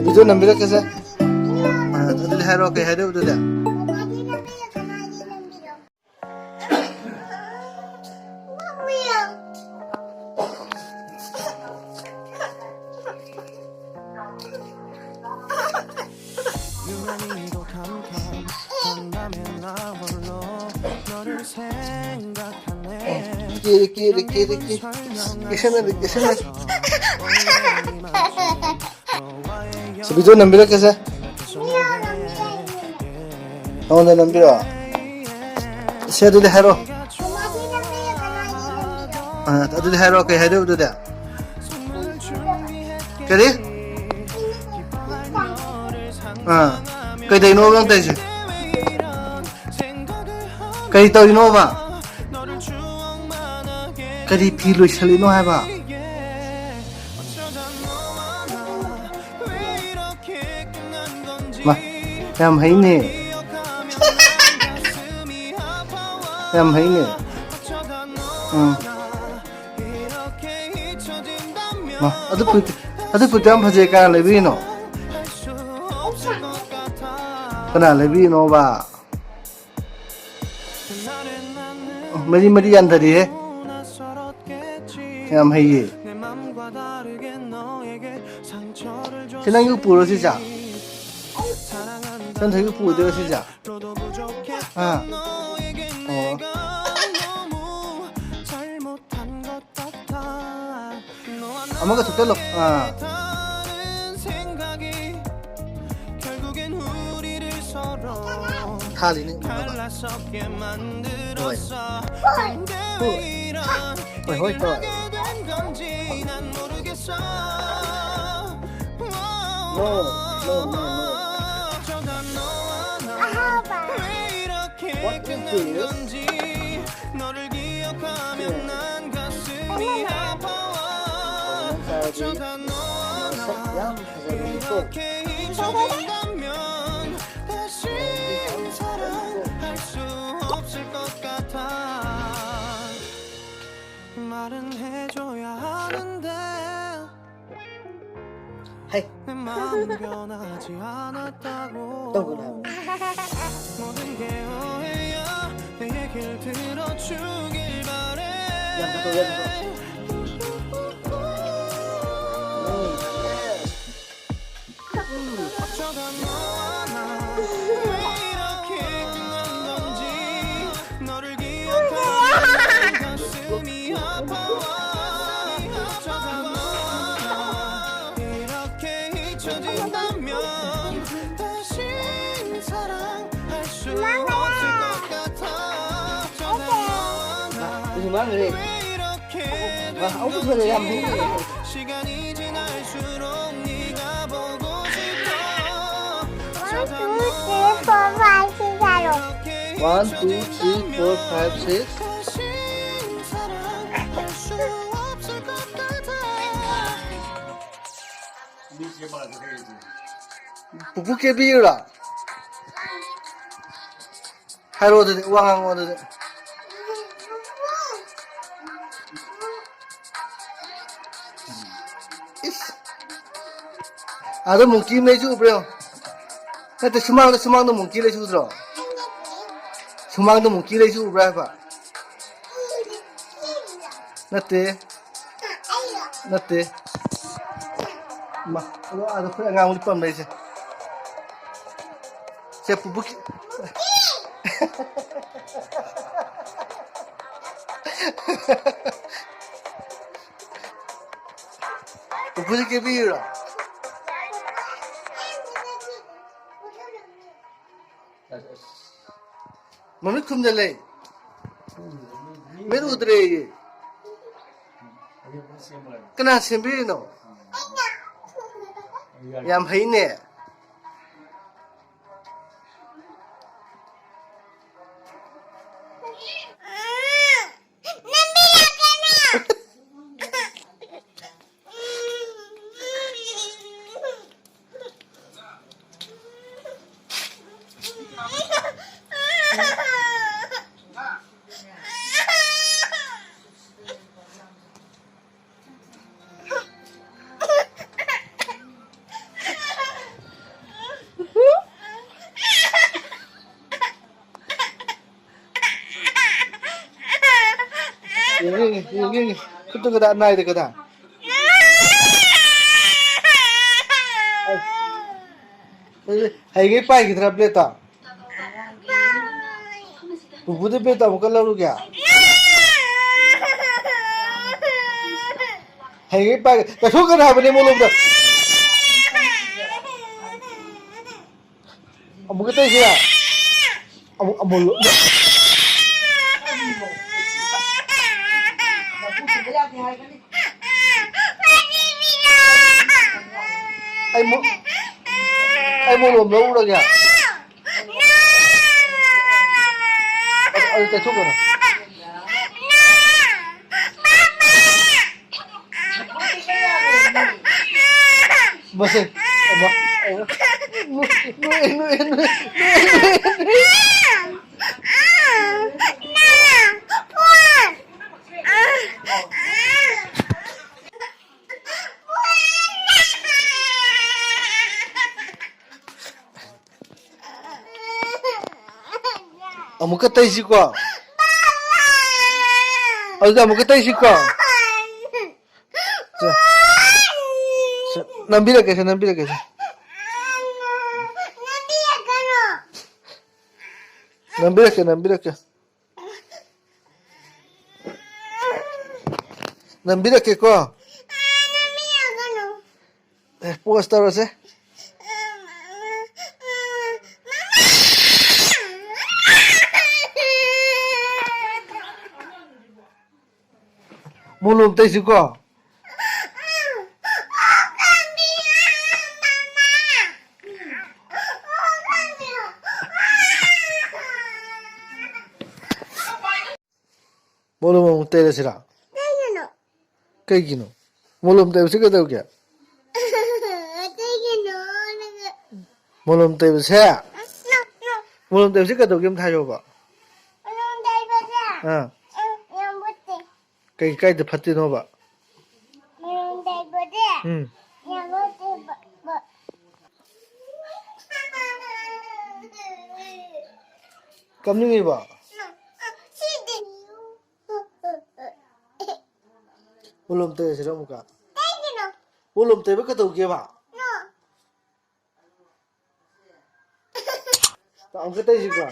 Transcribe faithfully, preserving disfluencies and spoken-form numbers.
Video ꯅꯝꯕꯤꯔꯛꯀꯦꯁꯦ꯫ ꯑ, ꯑꯗꯨꯗꯤ ꯍꯥꯏꯔꯛꯑꯣ, ꯀꯩ ꯍꯥꯏꯗꯣꯏꯕ ꯑꯗꯨꯗꯤ? ꯀꯦꯔꯦ, ꯀꯦꯔꯦ, ꯀꯦꯔꯦ, ꯀꯦꯔꯦ꯫ ꯀꯦꯁꯟꯅꯔꯦ, ꯀꯦꯁꯟꯅꯔꯦ꯫ ꯁꯤ ꯚꯤꯗꯤꯑꯣ ꯅꯝꯕꯤꯔꯛꯀꯦꯁꯦ꯫ ꯅꯉꯣꯟꯗ ꯅꯝꯕꯤꯔꯣ? ꯁꯦ, ꯑꯗꯨꯗꯤ ꯍꯥꯏꯔꯣ꯫ ꯑ, ꯑꯗꯨꯗꯤ ꯍꯥꯏꯔꯣ, ꯀꯩ ꯍꯥꯏꯗꯣꯏꯕ ꯑꯗꯨꯗꯤ? ꯀꯔꯤ? ꯑꯥ, ꯀꯩꯗꯩꯅꯣꯕ ꯅꯪ ꯇꯧꯔꯤꯁꯦ? ꯀꯔꯤ ꯇꯧꯔꯤꯅꯣꯕ? ꯀꯔꯤ ꯐꯤ ꯂꯣꯏꯁꯜꯂꯤꯅꯣ ꯍꯥꯏꯕ? ꯃꯥ, ꯌꯥꯝ ꯍꯩꯅꯦ꯫ ꯌꯥꯝ ꯍꯩꯅꯦ꯫ ꯎꯝ꯫ ꯃꯥ, ꯑꯗꯨ ꯐꯨꯔꯤꯠ-, ꯑꯗꯨ ꯐꯨꯔꯤꯠꯇꯣ ꯌꯥꯝ ꯐꯖꯩ꯫ ꯀꯅꯥ ꯂꯩꯕꯤꯔꯤꯅꯣ? ꯀꯅꯥ ꯂꯩꯕꯤꯔꯤꯅꯣꯕ? ꯑꯣ, ꯃꯔꯤ ꯃꯔꯤ ꯌꯥꯟꯊꯔꯤꯍꯦ꯫ ꯌꯥꯝ ꯍꯩꯌꯦ꯫ ꯁꯤ ꯅꯪꯒꯤ ꯄꯨꯔꯣ ꯁꯤꯁꯦ? ꯆꯟꯊꯣꯏꯒꯤ ꯄꯨꯗꯣꯏꯔꯣ ꯁꯤꯁꯦ? ꯑꯥ꯫ ꯑꯣ꯫ ꯑꯃꯒ ꯊꯨꯞꯆꯜꯂꯣ꯫ ꯑꯥ꯫ ꯈꯥꯜꯂꯤꯅꯦ ꯎꯅꯕ꯫ ꯍꯣꯏ꯫ ꯍꯣꯏ, ꯍꯣꯏ, ꯇꯧꯔꯣ꯫ No, no, no, no. What is this? ꯁꯛ ꯌꯥꯝ ꯐꯖꯕꯅꯤꯀꯣ꯫ 말은 해줘야 하는데 내 마음은 변하지 않았다고. 또 그래. 모든 게 오해야. 내 얘기를 들어주길 바래. 야, 무서워, 야, 무서워. 어쩌다 너와 나왜 이렇게 끝난 건지. 너를 기억하면 가슴이 아파와. 어쩌다 너와 나 이렇게 잊혀진다면 다시 사랑할 수 없을 것 같아. 어쩌다 너와 나 Use mami. 왜 이렇게 와, 아이고, 그래, 야, 뭐. 시간이 지날수록 네가 보고 싶어. One, two, three, four, five, six, seven. One, two, three, four, five, six. 다시 사랑할 수 없을 것 같아. Pupu kebi ra. Hairo de, wang ang de. Is. Ada monkey me ju bro. Nate sumang da sumang da monkey le ju dro. Sumang da monkey le ju bro ba. Nate. Nate. Ma, alo, alo, kaya nga ulit pang medyo. Siya pubuki. Pubuki bira. Mami kum da lei. Meru dre. Kana sembiri no. Yam hai ne. ꯌꯦꯡꯒꯦ, ꯌꯦꯡꯒꯦ, ꯌꯦꯡꯒꯦ, ꯌꯦꯡꯒꯦ꯫ ꯈꯨꯠꯇꯨ ꯀꯗꯥ ꯅꯥꯏꯗ ꯀꯗꯥ? ꯍꯌꯦꯡꯒꯩ ꯄꯥꯏꯈꯤꯗ꯭ꯔꯥ ꯕ꯭ꯂꯦꯠꯇꯣ? ꯄꯨꯄꯨꯗ ꯕ꯭ꯂꯦꯠꯇꯣ ꯑꯃꯨꯛꯀ ꯂꯧꯔꯨꯒꯦ꯫ ꯍꯌꯦꯡꯒꯩ ꯄꯥꯏꯒꯦ꯫ ꯇꯩꯊꯣꯛꯀꯅꯨ ꯍꯥꯏꯕꯅꯦ ꯃꯣꯂꯣꯝꯗꯣ꯫ ꯑꯃꯨꯛꯀ ꯇꯩꯁꯤꯔꯥ? ꯑꯃꯨꯛ, ꯑꯃꯨꯛ ꯂꯣ-, ꯑꯩ ꯃꯣ-, ꯑꯩ ꯃꯣꯂꯣꯝ ꯂꯧꯔꯨꯔꯒꯦ꯫ ꯑꯗꯨ, ꯑꯗꯨ ꯇꯩꯊꯣꯛꯀꯅꯨ꯫ ꯃꯁꯦ꯫ ꯑꯃ, ꯑꯃ꯫ ꯅꯣꯛꯑꯦ, ꯅꯣꯛꯑꯦ, ꯅꯣꯛꯑꯦ, ꯅꯣꯛꯑꯦ, ꯅꯣꯛꯑꯦ꯫ ꯑꯃꯨꯛꯀ ꯇꯩꯁꯤꯀꯣ꯫ ꯑꯗꯨꯗꯤ ꯑꯃꯨꯛꯀ ꯇꯩꯁꯤꯀꯣ꯫ ꯁꯦ, ꯁꯦ, ꯅꯝꯕꯤꯔꯛꯀꯦ, ꯁꯦ, ꯅꯝꯕꯤꯔꯛꯀꯦ, ꯁꯦ꯫ ꯅꯝꯕꯤꯔꯛꯀꯦ, ꯅꯝꯕꯤꯔꯛꯀꯦ꯫ ꯅꯝꯕꯤꯔꯛꯀꯦꯀꯣ꯫ ꯑꯦ, ꯄꯣꯁ ꯇꯧꯔꯁꯦ꯫ ꯃꯣꯂꯣꯝ ꯇꯩꯁꯤꯀꯣ꯫ ꯃꯣꯂꯣꯝ ꯑꯃꯨꯛ ꯇꯩꯔꯁꯤꯔꯥ? ꯀꯩꯒꯤꯅꯣ? ꯀꯩꯒꯤꯅꯣ? ꯃꯣꯂꯣꯝ ꯇꯩꯕꯁꯦ ꯀꯩꯗꯧꯒꯦ? ꯀꯩꯒꯤꯅꯣ? ꯃꯣꯂꯣꯝ ꯇꯩꯕꯁꯦ? ꯃꯣꯂꯣꯝ ꯇꯩꯕꯁꯦ ꯀꯩꯗꯧꯒꯦ ꯑꯝꯇ ꯍꯥꯏꯌꯣꯕ꯫ ꯃꯣꯂꯣꯝ ꯇꯩꯕꯁꯦ ꯑꯥ꯫ ꯌꯥꯝ, ꯌꯥꯝ ꯐꯠꯇꯦ꯫ ꯀꯩ, ꯀꯥꯏꯗ ꯐꯠꯇ꯭ꯔꯤꯅꯣꯕ? ꯃꯣꯂꯣꯝ ꯇꯩꯕꯁꯦ ꯎꯝ꯫ ꯌꯥꯝ ꯐꯠꯇꯦꯕ꯫ ꯀꯞꯅꯤꯡꯉꯤꯕꯣ? ꯁꯤꯗꯤ꯫ ꯄꯣꯂꯣꯝ ꯇꯩꯔꯁꯤꯔ ꯑꯃꯨꯛꯀ? ꯄꯣꯂꯣꯝ ꯇꯩꯕ ꯀꯩꯗꯧꯒꯦꯕ? ꯑꯃꯨꯛꯀ ꯇꯩꯁꯤꯀꯣ?